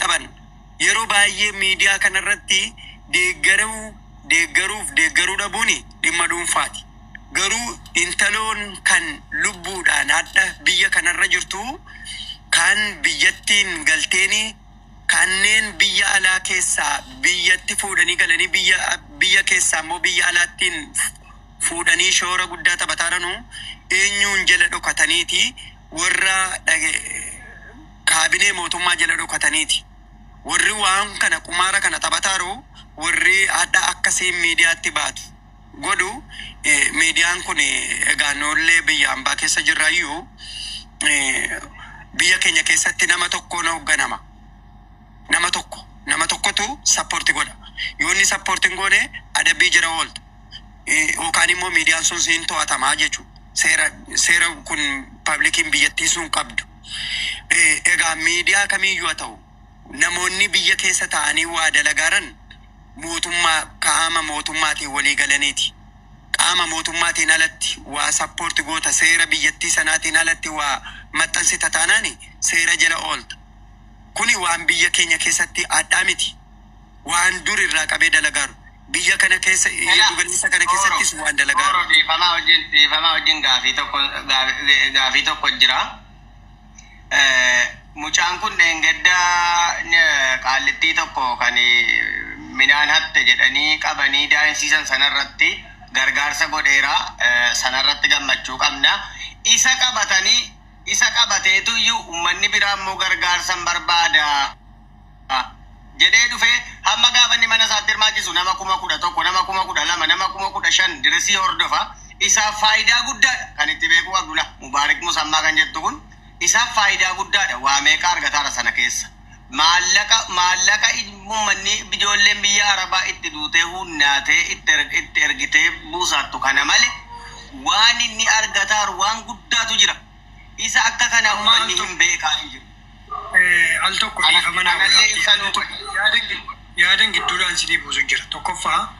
qaban. Yeroo baay'ee miidiyaa kanarratti deeggaruu deeggaruuf deeggaruu dhabuun dhimma dhuunfaati. Garuu intaloon kan lubbuudhaan hadha biyya kanarra jirtu, kan biyyattiin galteeni, kanneen biyya alaa keessaa biyyatti fuudhanii galanii, biyya keessaa immoo biyya alaattiin fuudhanii shoora guddaa taphataaranuu eenyuun jala dhokataniiti? Warra kaabinee mootummaa jala dhokataniiti. Warri waan kana qumaara kana taphataaru, warri hadha akkasiin miidiyaatti baatu godhu, miidiyaan kun egaa noollee biyya hambaa keessa jirrayyuu biyya keenya keessatti nama tokkoon hoogganama. Nama tokko, nama tokkotu support godha. Yoo inni support hin goone, adabbii jira oolta. Yookaan immoo miidiyaan sun siin to'atamaa jechuudha. Seera kun publiciin biyyattii sun qabdu. Egaa miidiyaa kamiiyyuu haa ta'u, namoonni biyya keessa ta'anii waa dalagaaran mootummaa, qaama mootummaatiin walii galaniiti. Qaama mootummaatiin alatti waa support goota, seera biyyattii sanaatiin alatti waa maxxansita taanaani seera jala oolta. Kuni waan biyya keenya keessatti addaa miti. Waan dur irraa qabee dalagaaru. Biyya kana keessa giddugaleessa kana keessattis waan dalagaaru. Oro, dhiifamaa wajjin gaafii tokko jira. Mucaan kun dheengaddaa qaallittii tokko kan midhaan hatte jedhanii qabanii daa'imsiisan sanarratti gargaarsa godheera. Sanarratti gammachuu qabna. Isa qabatanii, isa qabateetu iyyuu uummanni biraa immoo gargaarsa hin barbaada jedhee dhufee, hamma gaafa inni mana isaatti hirmaachisu nama 11,000, nama 12,000, nama 15,000 dirisii hordofa. Isaaf faayidaa guddaadha. Kan itti beekuu qabdula, Mubaarik Musammaa kan jettu kun isaaf faayidaa guddaadha. Waa meeqa argataara sana keessa? Maallaqa uummanni, ijoolleen biyya arabaa itti duutee hunnaatee itti ergitee buusaattu kana male waan inni argataaru waan guddaatu jira. Isa akka kana uummanni hin beekaa hin jiru. Al tokko dhiifama naa Anallee godhaa. ibsa nuu godhe. Yaadan gidduudhaan sinii buusu jira. Tokkoffaa,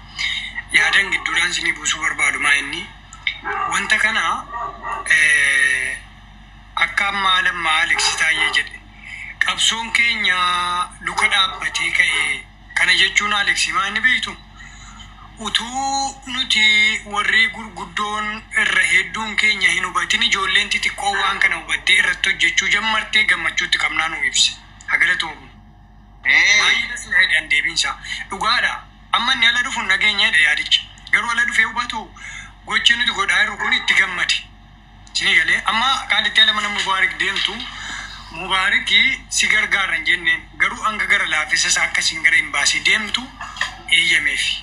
yaadan gidduudhaan sinii buusuu barbaadu maa inni wanta kana akka ammaa lammaa Aleksi Taayyee jedhe, qabsoon keenya luka dhaabbatee ka'e kana jechuun, Aleksi, maa inni beektu, utuu nuti warri gurguddoon irra hedduun keenya hin hubatin, ijoolleen xixiqqoo waan kana hubattee irratti hojjechuu jammartee gammachuutti qabnaa nu ibse. Hagalatoomu. Baay'ee das na jedhan deebiinsaa. Dhugaadha. Amma inni ala dhufu nageenya jedha yaadicha. Garuu ala dhufee hubatu gochi nuti godhaa jirru kun itti gammade. Isinii galee? Amma qaalitti ala mana Mubaarik deemtu, Mubaariki si gargaara hin jenneen, garuu hanga gara laafisa isaa akkasiin gara imbaasii deemtu eeyyameefi.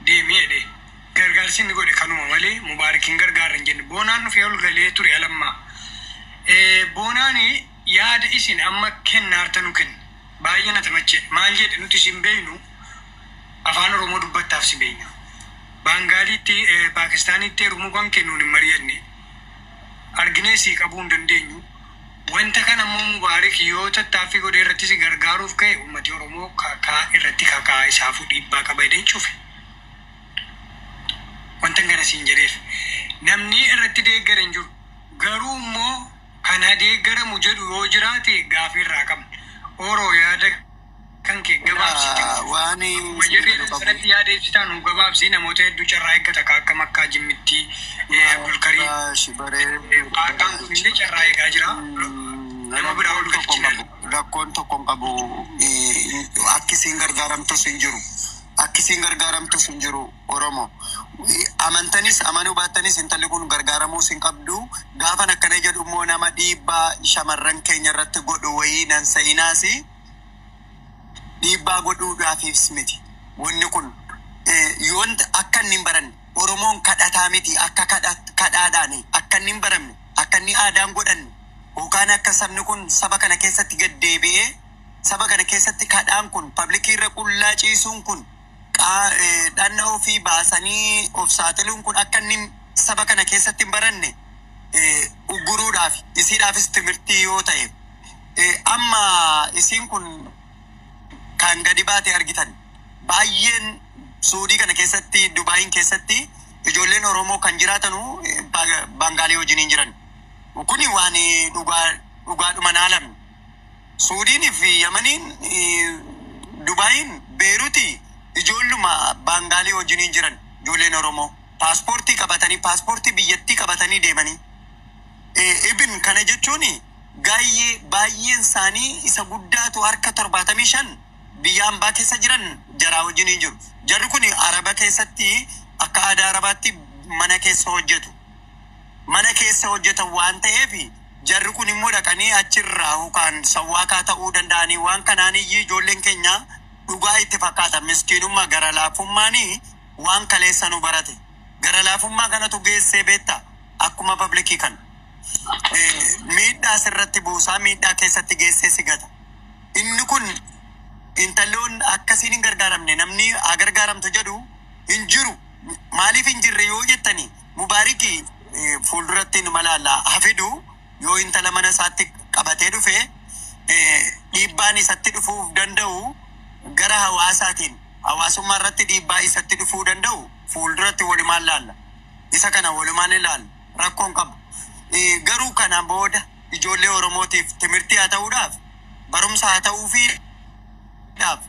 Deemee jedhee. Gargaarsi inni godhe kanuma malee Mubaarik hin gargaara hin jenne. Boonaan dhufee ol galee ture alammaa. Boonaan yaada isin amma kennaarta nu kenne. Baay'ee na tamache. Maal jedhe? Nuti isin beeknu afaan Oromoo dubbattaaf si beekna. Baangaaliitti, Paakistaanitti heerumuu kan kennuun hin mari'anne. Arginee sii qabuu hin dandeenyu. Wanta kana immoo Mubaarik yoo tattaaffii godhee irratti si gargaaruuf ka'e, uummati Oromoo kakaa irratti kakaa isaafuu dhiibbaa qaba jedhee cufe. Wanta kana siin jedheef namni irratti deeggare hin jiru. Garuu immoo kana deeggaramu jedhu yoo jiraate gaafii irraa qabna. Oroo, yaada kan kee gabaabsitti. Waan Jedhee sanatti yaada ibsitaa nu gabaabsi. Namoota hedduu carraa eeggata ka akka Makkaa Jimmitti, Abdulkariim. Qaaqaan kun illee carraa eegaa jira. Nama biraa ol galchina. Rakkoon tokko hin qabu. Akkisiin gargaaramtus hin jiru. Akkisiin gargaaramtus hin jiru Oromoo. Amantanis amanuu baattanis, intalli kun gargaaramuus hin qabdu. Gaafan akkana jedhu immoo nama dhiibbaa shamarran keenya irratti godhu wayii nan sa'inaasi. Dhiibbaa godhuudhaafis miti. Wanni kun yoon akka inni hin baranne, Oromoon kadhataa miti, akka kadhaadhaan akka inni hin baramne, akka inni aadaan godhanne, yookaan akka sabni kun saba kana keessatti gad deebi'ee saba kana keessatti kadhaan kun, publicii irra qullaa ciisuun kun, dhanna ofii baasanii of saaxiluun kun akka inni saba kana keessatti hin baranne ugguruudhaaf, isiidhaafis timirtii yoo ta'e, amma isiin kun kan gadi baate argitan. Baay'een Suudii kana keessatti, Dubaayin keessatti ijoolleen Oromoo kan jiraatanu Baangaalii wajjin hin jiran. Kuni waan dhugaa dhugaadhuma naalamne. Suudiinii fi Yamaniin, Dubaayin, Beeruti ijoolluma Baangaalii wajjiniin jiran. Ijoolleen Oromoo paaspoortii qabatanii, paaspoortii biyyattii qabatanii deemanii. Ibin kana jechuun gaayyee baay'een isaanii isa guddaatu harka 75 biyya ambaa keessa jiran jaraa wajjiniin jiru. Jarri kun Araba keessatti akka aadaa Arabaatti mana keessa hojjetu. Mana keessa hojjetan waan ta'eef, jarri kun immoo dhaqanii achirraa yookaan sawwaakaa ta'uu danda'anii. Waan kanaan iyyuu ijoolleen keenya dhugaa itti fakkaata. Miskiinummaa, gara laafummaanii waan kaleessa nu barate. Gara laafummaa kanatu geessee beektaa, akkuma public kana. Miidhaa sirratti buusaa, miidhaa keessatti geessee si gata. Inni kun intalloon akkasiin hin gargaaramne, namni haa gargaaramtu jedhu hin jiru. Maaliif hin jirre yoo jettani, Mubaariki fuulduratti nu malaalla hafidu yoo intala mana isaatti qabatee dhufe, dhiibbaan isatti dhufuuf danda'u gara hawaasaatiin, hawaasummaa irratti dhiibbaa isatti dhufuu danda'u fuulduratti walumaan laalla. Isa kana walumaan ilaalla. Rakkoon qabu. Garuu kana booda ijoollee Oromootiif timirtii haa ta'uudhaaf, barumsa haa ta'uufiidhaaf,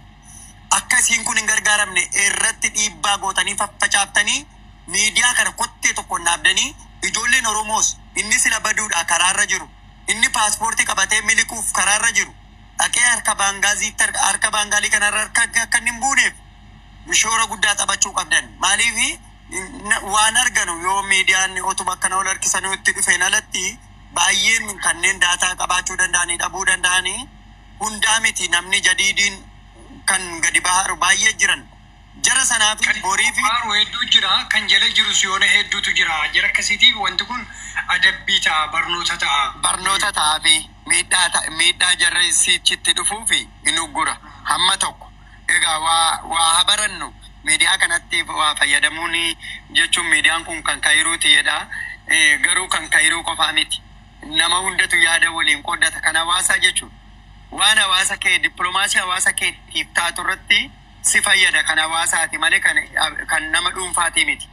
akka isiin kun hin gargaaramne irratti dhiibbaa gootanii faffacaaftanii, miidiyaa kana kottee tokko dhaabdanii, ijoolleen Oromoos inni sila baduudha karaarra jiru, inni paaspoortii qabatee miliquuf karaarra jiru, dhaqee harka Baangaaziitti, harka Baangaalii kanarra harka akka inni hin buuneef shoora guddaa taphachuu qabdan. Maaliif, waan arganu yoo miidiyaan otuma akkana ol harkisanii itti dhufeen alatti, baay'een kanneen data qabaachuu danda'anii dhabuu danda'anii hundaa miti. Namni jadiidiin kan gadi baharu baay'ee jiran. Jara sanaaf Kan borii fi qophaa'u hedduu jira, kan jala jirus yoona hedduutu jira. Jara akkasiitiif wanti kun adabbii ta'a, barnoota ta'a. Barnoota ta'aa fi miidhaa jarri sichitti dhufuu fi hin uggura hamma tokko. Egaa waa haa barannu. Miidiyaa kanatti waa fayyadamuun jechuun, miidiyaan kun kan kayiruuti jedha. Garuu kan kayiruu qofaa miti. Nama hundatu yaada waliin qooddata, kan hawaasaa jechuun. Waan hawaasa kee, dippiloomaasii hawaasa keetiif taatu irratti si fayyada, kan hawaasaati malee kan nama dhuunfaatii miti.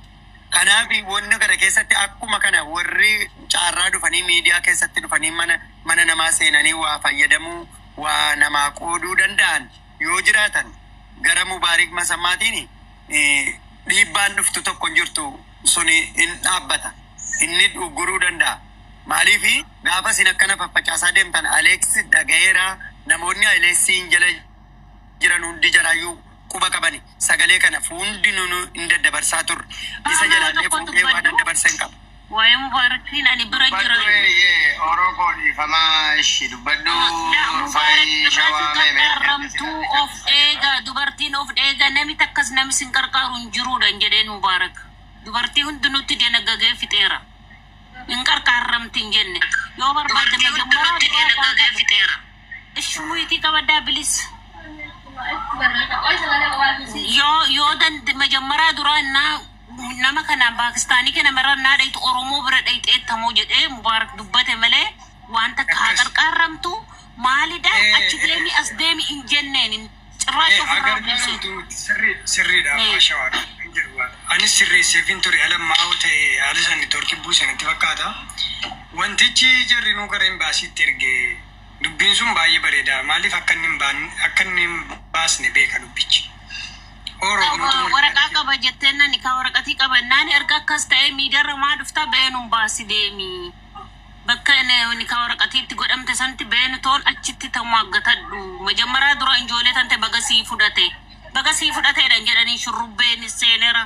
Kanaaf wanni kana keessatti akkuma kana warri caarraa dhufanii miidiyaa keessatti dhufanii mana namaa seenanii waa fayyadamuu, waa namaa qooduu danda'an yoo jiraatan, gara Mubaarik Masammaatiin dhiibbaan dhuftu tokko hin jirtu, suni hin dhaabbata. Inni ugguruu danda'a. Maaliif, gaafa isin akkana faffacaasaa deemtan Aleeks dhaga'eera, namoonni Aleeksiin jala jiran hundi jaraayyuu quba qabani. Sagalee kana hundi nunu hin daddabarsaa turre. Isa Nama jalaallee tokko fuudhee waan dubbadhu. daddabarsa hin qabu. Waa'ee Mubaarakiin ani bira jira. Dubbadhu, eeyyee, Oroo koo, dhiifamaa ishii, dubbadhu. Mubarak Faayii irratti shawaa meeme. qarqaaramtuu of eega, dubartiin of eega, namni takkas namni sin qarqaaru hin jiruudha hin jedheen Mubarak. Dubartii hundinutti danagagee fixeera. Hin qarqaaramti hin jenne. Yoo barbaadde majammaraa duraa fixeera. Ishumuitii qabaddaa bilis. Yoo dande majammaraa duraa naa nama kanaan Paakistaanii kana mara naa dhaytu, Oromoo bira dhayxeettamoo jedhee Mubaarak dubbate malee, waan takka haa Akkas. qarqaaramtu maalidha, achi deemi as deemi hin jenneen, cirraacha ofirraa buuse. Agargaaramtu sirriidha, abbaa shawaadha hin jedhu waan. Anis sirreesseef hin ture, alammaa'oo ta'e haala san torki buuse natti fakkaata. Wantichi jarri nuu gara imbaasiitti erge, dubbiin sun baay'ee bareeda. Maaliif, akka inni hin baanne, akka inni hin baasne beeka dubbichi. Oromoo Waraqaa qaba jetteen nani ka waraqatii qabannaan erga akkas ta'e miidiyaarra maa dhuftaa, beenuun baasi deemi. Bakka inni ka waraqatiitti godhamte santi beenu toon achitti tamuaggatadhu. Majammaraa dura injoolee tante baga sii fudhate. Baga sii fudhateedhan jedhanii shurrubbeen seenera.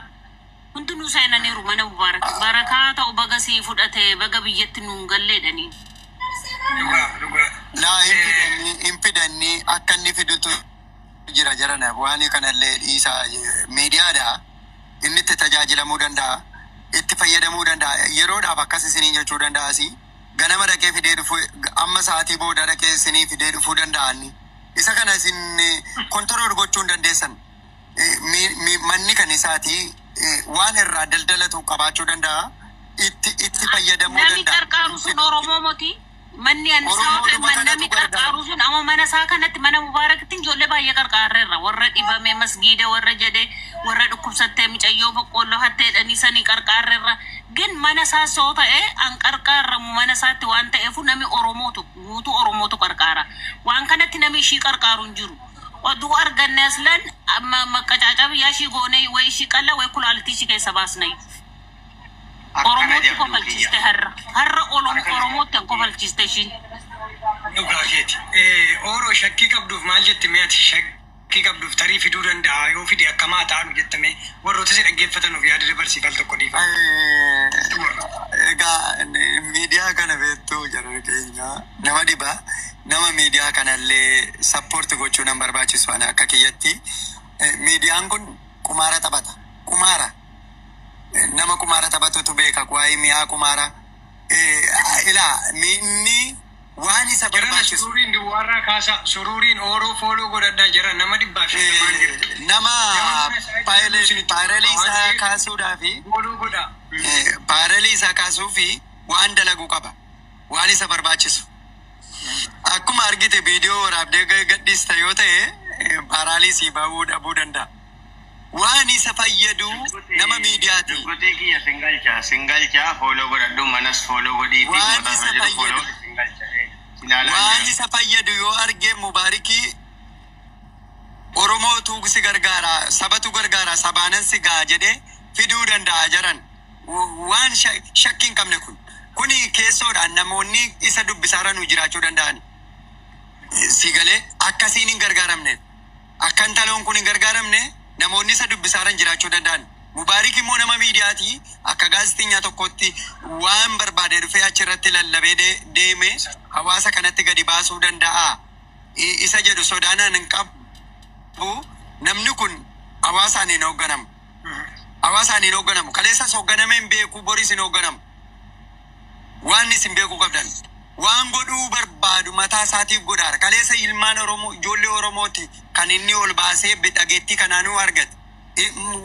Hundinuu seenaniiru mana Mubaarak. Barakaa ta'u, baga sii fudhate, baga biyyatti nuun galleedhanii. Dhugaa, dhugaa. Laa, hin fidannii, hin fidannii, akka inni fidutu jira jarana. Waan kanallee dhiisaa, miidiyaadha. Inni itti tajaajilamuu danda'a. Itti fayyadamuu danda'a. Yeroodhaaf akkas isiniin jechuu danda'asi. Ganama dhaqee fidee dhufuu, amma sa'aatii booda dhaqee isinii fidee dhufuu danda'ani. Isa kana isin control gochuu hin dandeessan. Manni kan isaati, waan irraa daldalatu qabaachuu danda'a. Itti fayyadamuu Namni danda'a. qarqaaru sun Oromoo moti. Manni ani isaa Oromoodhuma mana kanatu namni gargaara. qarqaaru sun amma mana isaa kanatti mana Mubaarakatti ijoollee baay'ee qarqaarreerra. Warra dhibame masgiida warra jedhe warra dhukkubsattee mucayyoo boqqoolloo hattee jedhanii sanii qarqaarreerra. Gin mana isaa soo ta'e an qarqaarramu mana isaatti waan ta'eefu nami Oromootu guutuu Oromootu qarqaara. Waan kanatti nami ishii qarqaaru hin jiru. Oduu arganne aslan amma maqqacaacaa biyyaa ishii goonee wayi ishii qalla wayi kulaalitii ishii keessa baasna. Akkana Oromootti jabduu kiyya. kofalchiste har'a. Har'a Akkana Oromootti an jabduu kiyya. kofalchiste ishiin. Dhugaa keeti. Ooroo shakkii qabduuf maal jette mee ati shakkii qabduuf tarii fiduu danda'a yoo fide akkamaa ta'anu jettame warroota si dhaggeeffatanuuf yaada dabarsiif al tokko dhiifama. Egaa miidiyaa kana beektuu jara keenya nama dhiba nama miidiyaa kanallee support gochuu nan barbaachisu ana akka kiyyatti. Miidiyaan kun qumaara taphata, qumaara nama qumaara taphatutu beeka waa'ee mi'aa qumaara. Ilaa inni waan isa Jarana barbaachisu suruuriin duwwaarraa kaasaa suruuriin ooroo follow godhadhaa jira nama 150n jirtu. Nama Nama mana isaa jiru isinitti paarelii waan isaa ta'eef kaasuudhaafi follow godhaa. Paarelii isaa kaasuu fi waan dalaguu qaba. Waan isa barbaachisu. Akkuma argite viidiyoo waraabdee gadhiista yoo ta'e paaraalii sii bahuu dhabuu danda'a. Waan isa fayyadu nama miidiyaati. Shugguxii kiyya singalcha singalcha follow godhadhu manas follow godhiifi Waan mataa isa irra jiru follow fayyadu. godhi singalcha. Ilaalaa Waan jira. isa fayyadu yoo arge Mubaarikii Oromootu si gargaara, sabatu gargaara, sabaanan si ga'a jedhee fiduu danda'a jaran. Waan shakkii hin qabne kun. Kuni keessoodhaan namoonni isa dubbisaarra nu jiraachuu danda'an. Si galee akkasiin hin gargaaramne. Akka intaloon kun hin gargaaramne namoonni isa dubbisaaran jiraachuu danda'an. Mubaarik immoo nama miidiyaatii akka gaazexeenyaa tokkotti waan barbaade dhufee achirratti lallabee deeme hawaasa kanatti gadi baasuu danda'a. Isa jedhu sodaanaan hin qabu namni kun hawaasaan hin hoogganamu. Hawaasaan hin hoogganamu. Kaleessas hoogganamee hin beeku, boris hin hoogganamu. Waan isin beekuu qabdan. Waan godhuu barbaadu mataa isaatiif godhaara. Kaleessa ilmaan Oromoo, ijoollee Oromooti kan inni ol baasee dhageettii kanaanuu argate.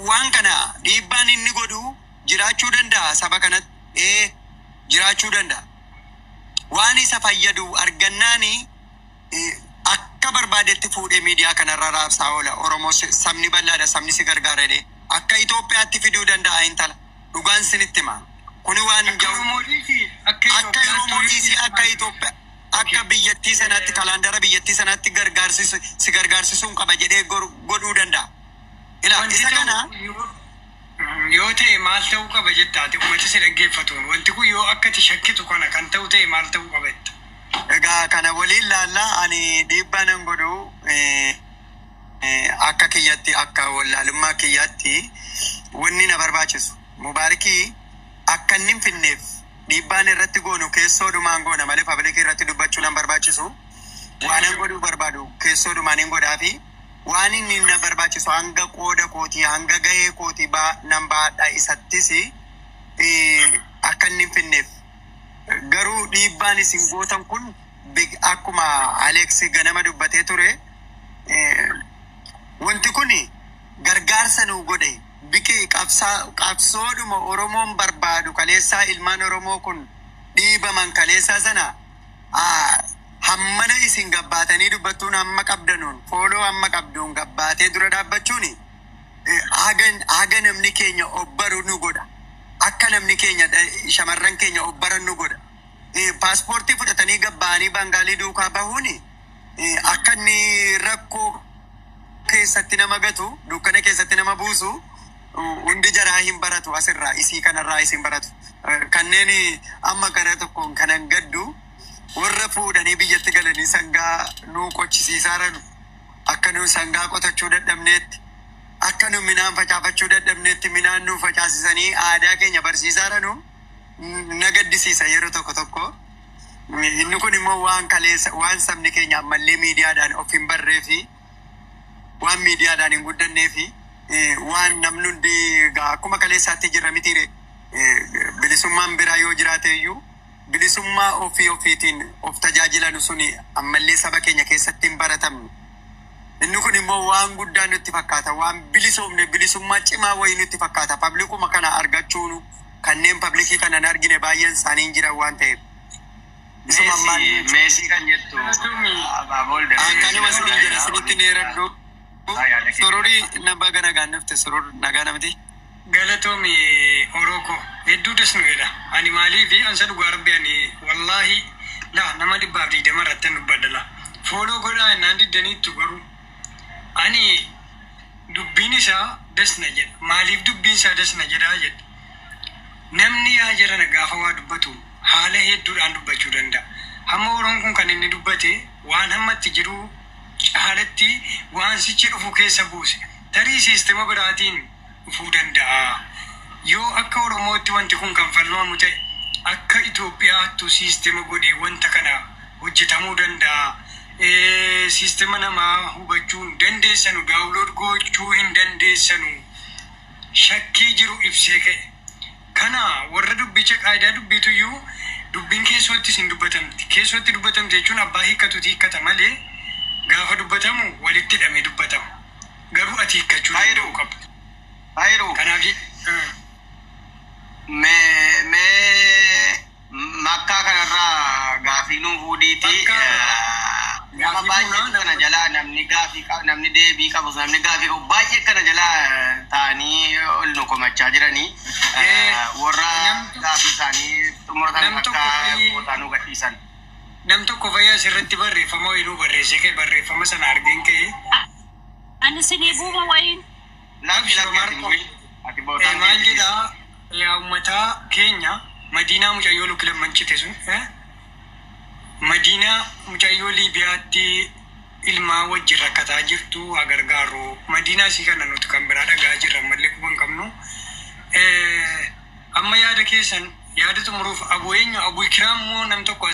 Waan kana dhiibbaan inni godhu jiraachuu danda'a saba kanatti. Ee, jiraachuu danda'a. Waan isa fayyadu argannaani akka barbaadetti fuudhee miidiyaa kanarra raabsaa oola. Oromoo sabni bal'aadha, sabni si gargaara jedhee. Akka Itoophiyaatti fiduu danda'a intala. Dhugaan sinitti hima. Kuni waan Akka Oromoo dhiisii akka akka Itoophiyaatti Oromoo dhiisii akka Itoophiyaa akka biyyattii sanaatti kalaandara biyyattii sanaatti gargaarsisu si gargaarsisuun qaba jedhee godhuu danda'a. Ilaa Wanti isa ta'u kana yoo ta'e maal ta'uu qaba jettaate uummata si dhaggeeffatuun wanti kun yoo akka ati shakkitu kana kan ta'u ta'e maal ta'uu qaba jetta? Egaa kana waliin laallaa ani dhiibbaa nan godhu akka kiyyatti akka wallaalummaa kiyyaatti wanni na barbaachisu Mubaarikii akka inni hin finneef dhiibbaan irratti goonu keessoodhumaan goona malee public irratti dubbachuu nan barbaachisu. Waan an godhuu barbaadu keessoodhumaan hin godhaa fi waan inni na barbaachisu hanga qooda kootii hanga gahee kootii nan baadha isattis akka inni hin finneef. Garuu dhiibbaan isin gootan kun akkuma Alex ganama dubbatee ture wanti kun gargaarsa nu godhe biqi qabsoodhuma Oromoon barbaadu kaleessaa ilmaan Oromoo kun dhiibaman kaleessaa sana hammana isin gabbaatanii dubbattuun hamma qabdanuun follow hamma qabduun gabbaatee dura dhaabbachuun haga namni keenya obbaru nu godha. Akka namni keenya shamarran keenya obbaran nu godha. Paaspoortii fudhatanii gabba'anii Bangaalii duukaa bahuun akka inni rakkoo keessatti nama gatu dukkana keessatti nama buusu hundi jaraa hin baratu asirraa isii kanarraa isin baratu. Kanneen amma gara tokkoon kanan gaddu warra fuudhanii biyyatti galanii sangaa nuu qochisiisaaran akka nu sangaa qotachuu dadhabneetti akka nu midhaan facaafachuu dadhabneetti midhaan nuu facaasisanii aadaa keenya barsiisaaranu na gaddisiisa yeroo tokko tokko. Inni kun immoo waan kaleessa waan sabni keenya ammallee miidiyaadhaan of hin barree fi waan miidiyaadhaan hin guddannee fi waan namni hundi egaa akkuma kaleessaatti jirra mitiire bilisummaan biraa yoo jiraate iyyuu bilisummaa ofii ofiitiin of tajaajilan suni ammallee saba keenya keessatti hin baratamne. Inni kun immoo waan guddaa nutti fakkaata. Waan bilisoomne bilisummaa cimaa wayii nutti fakkaata. Publicuma kana argachuun kanneen public kana hin argine baay'een isaanii hin jiran waan ta'eef. Isuma maal Meesii jechuudha? Meesii kan jettu Galatoomi. Abaabool Kanuma isiniin jedha, isinitti neeradhu. Yaada kee. Sororii na baga nagaan dhufte. Soror, nagaa namti. Galatoomi Orooko, hedduu dasnu jedha. Ani maaliifi ansa dhugaa rabbi, ani wallaahi la nama 120 irratti an dubbadha la. Follow godhaa jennaan diddaniittu, garuu ani dubbiin isaa dasna jedha. Maaliif dubbiin isaa dasna jedhaa jedha. Namni yaa jirana gaafa waa dubbatu haala hedduudhaan dubbachuu danda'a. Hamma Oroon kun kan inni dubbate waan hammatti jiru caalatti waan sichi dhufu keessa buuse. Tarii siistema biraatiin dhufuu danda'a. Yoo akka Oromootti wanti kun kan falmamu ta'e, akka Itoophiyaattu siistema godhee wanta kana hojjetamuu danda'a. Siistema namaa hubachuu hin dandeessanu, download gochuu hin dandeessanu. Shakkii jiru ibsee ka'e. Kana warra dubbicha qaayidaa dubbiituyyuu dubbiin keessoottis hin dubbatamti. Keessootti dubbatamti jechuun abbaa hiikkatuti hiikkata malee gaafa dubbatamu walitti hidhamee dubbatama. Garuu ati hiikkachuu danda'uu qabda. Hayiru. Kanaaf Mee makkaa kanarraa gaafii nuu fuudhiiti. Makkaa Nama gaafii baay'eetu fuunaa kana jalaa namni gaafii qabu, namni deebii qabu, namni gaafii qabu baay'ee kana jalaa ta'anii ol nu komachaa jiranii. Warra gaafii isaanii xumuratan nam tokko akka bootaa nu gadhiisan. Nam tokko fayyaa asirratti barreeffama wayinuu barreessee ka'e, barreeffama sana argeen ka'e. Ani isinii buuma wayiin. Lakki, Abshir lakki, ati Marko. bu'i. Ati bootaan Maal keetti. jedhaa, yaa uummataa keenya, Madiinaa mucayyoo luki lamman cite sun, Madiinaa mucayyoo Liibiyaatti ilmaa wajjin rakkataa jirtu haa gargaaru. Madiinaa isii kana nuti kan biraa dhagaa jirra, ammallee quba hin qabnu. Amma yaada keessan yaada xumuruuf abu eenyu, abu ikiraam moo nam tokko.